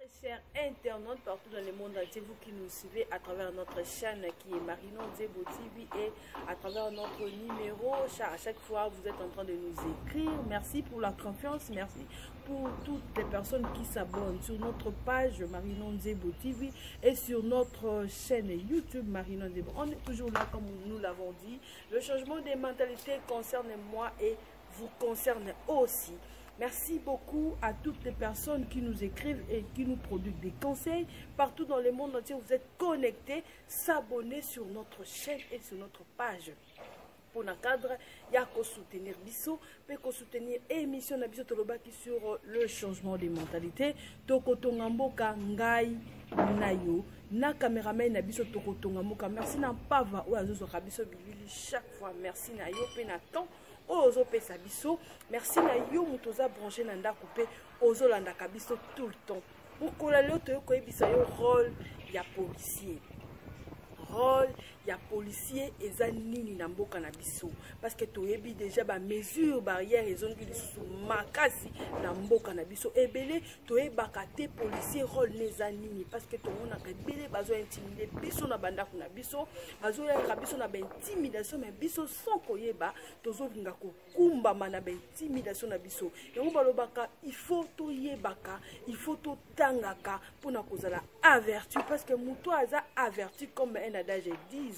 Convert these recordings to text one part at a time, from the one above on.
Très chers internautes partout dans le monde entier, vous qui nous suivez à travers notre chaîne qui est Marinon Zebo TV et à travers notre numéro, à chaque fois vous êtes en train de nous écrire. Merci pour la confiance, merci pour toutes les personnes qui s'abonnent sur notre page Marinon Zebo TV et sur notre chaîne YouTube Marinon Zebo. On est toujours là comme nous l'avons dit. Le changement des mentalités concerne moi et vous concerne aussi. Merci beaucoup à toutes les personnes qui nous écrivent et qui nous produisent des conseils. Partout dans le monde entier, vous êtes connectés. S'abonner sur notre chaîne et sur notre page. Pour le cadre, il y a soutenir biso, pe soutenir émission na biso tolobaki sur le changement des mentalités. Tokotonga mboka ngai na yo na cameraman na biso tokotonga mboka. Merci na pava oyo azozwaka biso bilili chaque fois. Merci na yo pe na temps oyo ozopesa biso. Merci na yo moto oza branché na ndako mpe ozolandaka biso tout le temps. Mokolo lelo toyei koyebisa yo rôle ya policier. Rôle ya policier eza nini na mboka na biso, parce que toyebi déjà ba mesure barrière ezongi lisusu makasi na mboka na biso. Ebele toyebaka te policier rôle ne eza nini, parce que tomonaka ebele bazo intimider biso na bandako na biso, bazoyaka biso na ba intimidation, mais biso sans koyeba tozolinga kokumbama na ba intimidation na biso. Yango balobaka il faut toyebaka, il faut totangaka mpona kozala averti, parce que moto aza averti, comme un adage disent,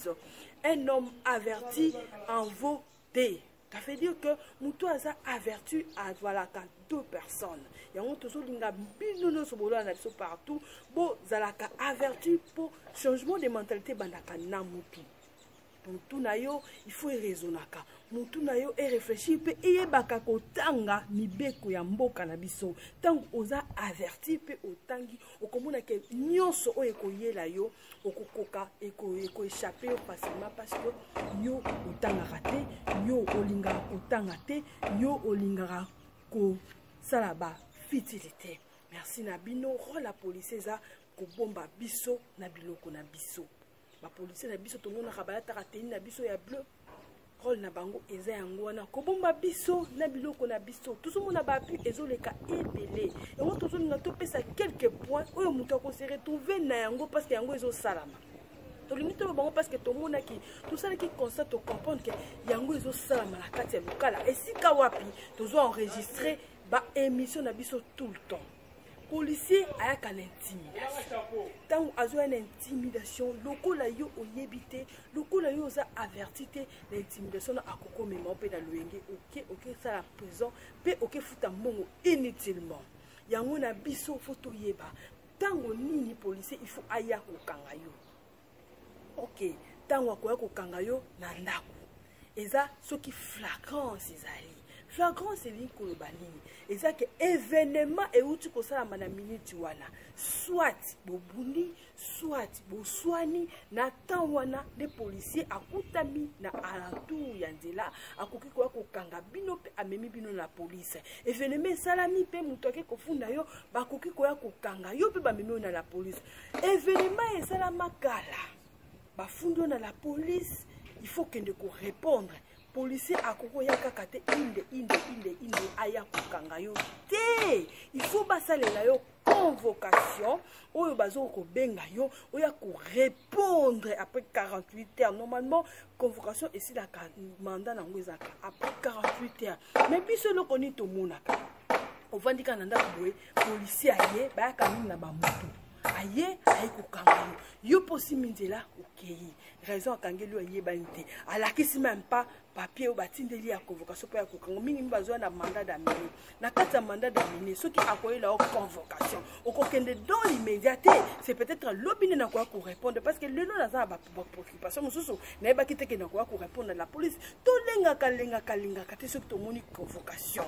un homme averti en vaut deux. Ça veut dire que moto aza averti azwalaka deux personnes. Yango tozolinga bino nyonso bolala na biso partout bozalaka averti mpo changement de mentalité ebandaka na motu. Mutu na yo il faut eraisonnaka, mutu na yo erefléchir mpe eyebaka kotanga mibeko ya mboka na biso. Ntango oza averti mpe otangi, okomona ke nyonso oyo ekoyela yo okokoka ekoéchappe yo facilement, parce que yo otangaka te, yo olingaka kotanga te, yo olingaka kosala ba futilité. Merci na bino. Rôle ya policier eza kobomba biso na biloko na biso. Bapolisier na biso tomonaka balataka tenue na biso ya bleu, rôle na bango eza yango wana, kobomba biso na biloko na biso. Tozomona bapu ezoleka ebele, yango tozolinga topesa quelques points oyo moto akose retrouver na yango, parce que yango ezosalama. Tolingi toloba bango parce que tomonaki, tosalaki constat, tocomprendre ke yango ezosalama na kati ya lokala esika wapi tozo enregistrer ba émission na biso tout le temps. Policier ayaka na intimidation. Ntango azoya na intimidation, lokola yo oyebi te, lokola yo oza averti te, na intimidation na akokomema mpe na loyenge oke okesala prison mpe okefuta mbongo inutilement. Yango na biso fo toyeba ntango nini policier il faut aya kokanga yo. Ok, ntango akoya kokanga yo na ndako eza soki flagrance ezali. Flagrance elingi koloba nini? Eza ke événement euti kosalama na minute wana, soit bobundi, soit boswani na temps wana nde policier akutami na alentour ya nzela, akoki koya kokanga bino mpe amemi bino na police. Événement esalami mpe moto ake kofunda yo, bakoki koya kokanga yo mpe bamemi yo na la police. Événement esalama kala, bafundi yo na la police, il faut kende korépondre. Policier akokoya kaka te inde inde inde inde aya kokanga yo te, il faut basalela yo convocation oyo bazo kobenga yo oya korépondre après 48 heures. Normalement convocation esilaka, mandat nango ezalaka après 48 heures, mais biso eloko nini tomonaka? Ovandi kaka na ndako boye, policier aye, bayaka mingi na bamoto, aye aye kokanga yo, yo mpo osimi nzela okei, raison akangeli yo ayebani te, alakisi même pas papier oyo batindeli ya convocation mpo ya kokanga. Mingi mingi bazwa na mandat d'amener. Na kati ya mandat d'amener, soki akoyela yo convocation, okokende dans l'immédiat te, c'est peut-être lobi nde nakoya korépondre, parce que lelo naza na bapréoccupation mosusu, nayebaki te ke nakoya korépondre na la police. Tolengaka lengaka lengaka te. Soki tomoni convocation,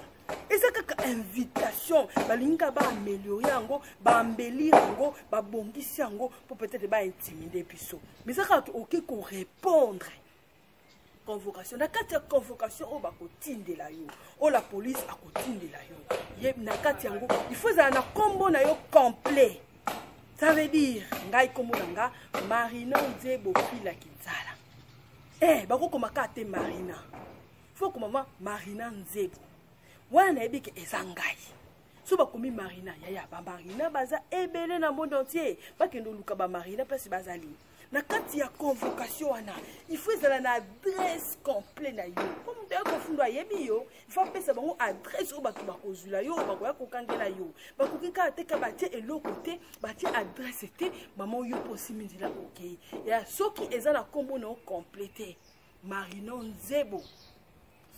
eza kaka invitation, balingi kaka baaméliorer yango, baembellir yango, babongisi yango mpo peut-être baintimider biso, mais eza kaka oke korépondre convocation. Na kati ya convocation oyo bakotindela yo, oyo la police akotindela yo ye, na kati yango il faut ezala na nkombo na yo complet. Ça veut dire ngai nkombo na nga Marina Nzebo Filaki Nzala, bakokoma kaka te Marina, faut komama Marina Nzebo wana, nayebi ke eza ngai. So bakomi Marina, yaya, bamarina baza ebele na monde entier. Bakende oluka bamarina place bazali. Na kati ya convocation wana, il faut ezala na adresse complet na yo, po moto ya kofunda ayebi yo. Il faut apesa bango adresse oyo bato bakozwila yo, bakoya kokangela yo. Bakoki kaka te ka batie eloko te, batie adresse te. Mama, yo mpo osimi nzela, okei ya soki eza na nkombo na yo complet te, Marino Nzebo.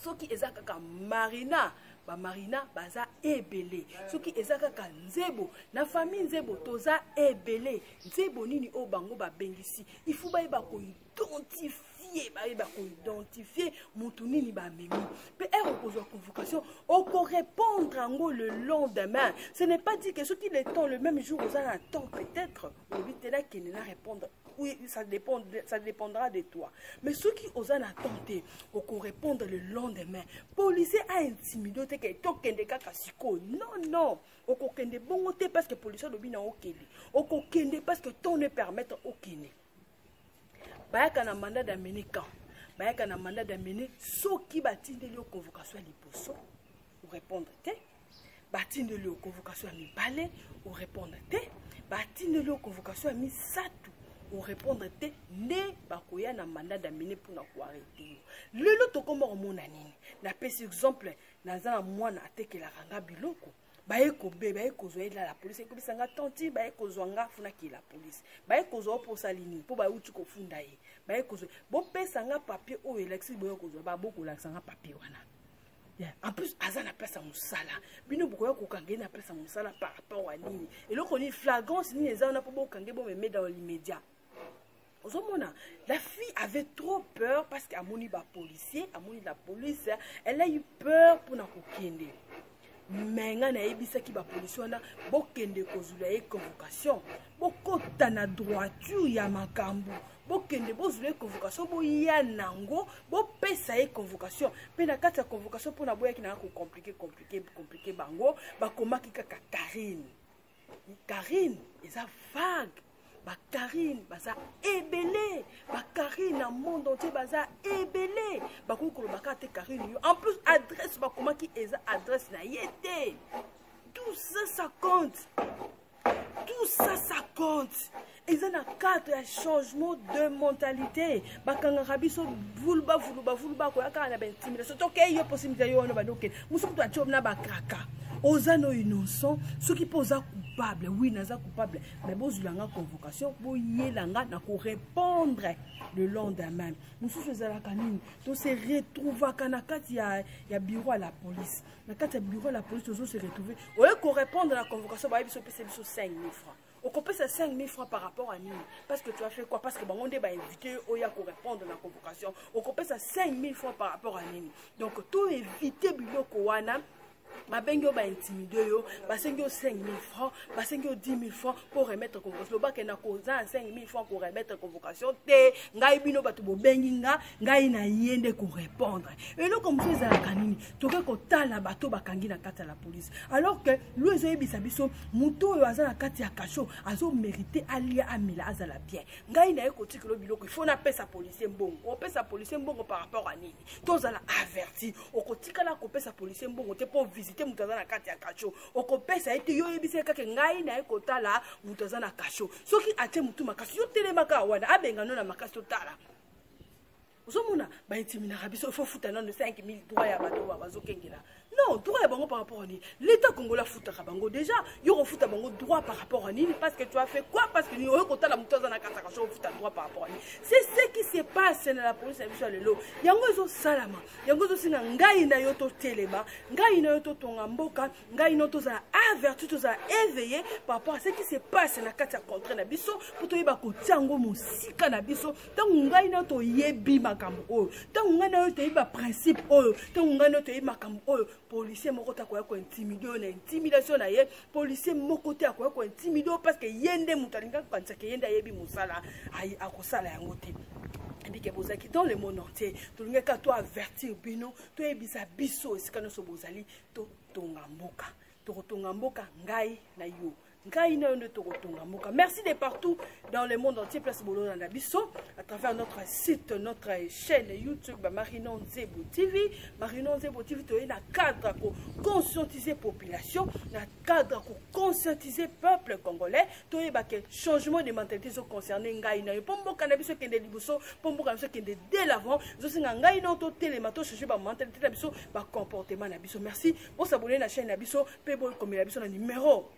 Soki eza kaka Marina, bamarina baza ebele. Soki eza kaka Nzebo, na famille Nzebo toza ebele. Nzebo nini oyo bango babengisi? Il faut bayeba koidentifier, bayeba koidentifier motu nini bamemi. Mpe heure okozwa convocation, okorépondre yango le lendemain. Ce n'est pas dit que soki le temps, le même jour, oza na temps, peut-être olobi te, nakende na répondre. Oui, ça dépend, ça dépendra de toi. Mais soki oza na temps te, okorépondre le lendemain. Policier aintimide te ke tokende kaka sikoyo. Non, non, okokende bongo te parce que policier alobi na okende. Okokende parce que temps ne permettre okende. Bayaka na mandat d'amener quand? Bayaka na mandat d'amener soki batindeli yo convocation ya liboso, orépondre te. Batindeli yo convocation ya mibale, orépondre te. Batindeli yo convocation ya misato, orépondre te, nde bakoya na mandat d'amener mpona koarrêter yo. Lelo tokoma komona nini? Napesi exemple: naza na mwana atekelaka nga biloko, baye kobe, baye kozwa ye la police. Ekobisa nga: "Tanti, baye kozwa nga." Funaki la police, baye kozwa o mposali nini? Mpo bauti kofunda ye. Baye kozwa, bopesa nga papier oyo elakisi boye kozwa. Babokolakisa nga papier wana. Yeah. En plus aza na place ya mosala. Bino bokoya kokanga ye na place ya mosala par rapport a nini? Eloko nini, flagrance nini eza wana mpo bokange, bomeme dans l'immédiat? Ozomona, la fille avait trop peur parce que amoni bapolicier, amoni la police, elle a eu peur mpona kokende. Me ngai nayebisaki bapolisi wana: bokende kozwela ye convocation, bokota na droiture ya makambo, bokende bozwela ye convocation, boya nango, bopesa ye convocation. Mpe na kati ya convocation, mpona boyaki nanga kocompliquer, compliquer, compliquer bango, bakomaki kaka Karine. Karine eza vague. Bakarine baza ebele, bakarine na monde entier baza ebele. Bakoki koloba kaka te Karine yo. En plus, adresse bakomaki eza adresse na ye te. Tout ça, ça compte. Tout ça, ça compte. Eza na cadre ya changement de mentalité. Bakangaka biso vuluba vuluba vuluba, koya kaka na baintimidation. Tokei yo possibilité yo wana, bandi okende mosu, kutu atie na bakraka. Oza no innocent, soki mpe oza coupable, oui, naza coupable, mais bozwilanga convocation, boyelanga na korépondre le lendemain. Mosusu ezalaka nini? Tose retrouvaka na kati ya bureau ya la police. Na kati ya bureau ya la police, tozose retrouve, oye korépondre na convocation, bayebi biso, opesa biso 5000 francs. Okopesa 5000 francs par rapport à nini? Parce que tu as fait quoi? Parce que bango nde bainvité oyo ya korépondre na convocation, okopesa 5000 francs par rapport à nini? Donc to éviter biloko wana. Babengi yo, baintimide yo, basengi yo 5000 francs, basengi yo 10 000 francs mpo remettre convocation. Lobake na koza na 5000 francs koremettre convocation te. Ngai, bino bato bobengi nga, ngai na ye nde korépondre. Eloko mosusu ezalaka nini? Toke kotala bato bakangi na kati ya la police, alors que loi ezoyebisa biso moto oyo aza na kati ya cachot azomérite alia, amela, azala bien. Ngai naye kotikela biloko, il faut napesa policier mbongo. Opesa policier mbongo par rapport à nini? Tozala averti: okotikala kopesa policier mbongo te mpo visite moto aza na kati ya cachot. Okopesa ye te. Yo oyebisa ye kaka: "Ngai naye kotala moto aza na cachot." Soki atie motu makasi, yo telemaka wana, abenga no na makasi. Totala, ozomona baintimidaka biso, il faut futa nano 5000 droit ya bato bazokengela. Non, droit ya bango par rapport à nini? L'État congolais afutaka bango déjà. Yo kofuta bango droit par rapport à nini? Parce que tu as fait quoi? Parce que oyo kotala moto aza na kati ya cachot, ofuta droit par rapport à nini? C'est ce qui se passe na la police na biso ya lelo. Yango ezosalama, yango ezosenga ngai na yo totelema, ngai na yo totonga mboka, ngai na yo tozala averti, tozala éveillé par rapport à ce qui se passe na kati ya contrée na biso, mpo toyeba kotia yango mosika na biso. Ntango ngai na yo toyebi makambo oyo, ntango ngai na yo toyebi baprincipe oyo, ntango ngai na yo toyebi makambo oyo, policier moko te akoya kointimider oyo na intimidation na ye. Policier moko te akoya kointimider oyo parce que ye nde moto alingaki kokanisaka ye nde ayebi mosala, akosala yango te. Ebike bozalaki dans le monde entier, tolingaki kaka toavertir bino, toyebisa biso esika nyonso bozali: totonga mboka, tokotonga mboka, ngai na yo. Ngai na yo nde tokotonga mboka. Merci de partout dans le monde entier, place bololanda biso à travers notre site, notre chaîne YouTube Marino Nzebo TV. Marino Nzebo TV, toye na cadre ko conscientiser population, na cadre ko conscientiser peuple congolais. Toyeba ke changement de mentalité ezo concerner ngai na yo mpo mboka na biso ekende liboso, mpo mboka na biso ekende de l'avant. Ezosenga ngai na yo totelema, tochange bamentalité na biso, bacomportement na biso. Merci, bosabone na chaîne na biso mpe bokomela biso na numéro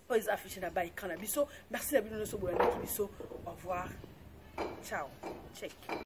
oyo eza affiché na ba écran na biso. Merci na bino nyonso bolandaki biso. Au revoir, ciao, check.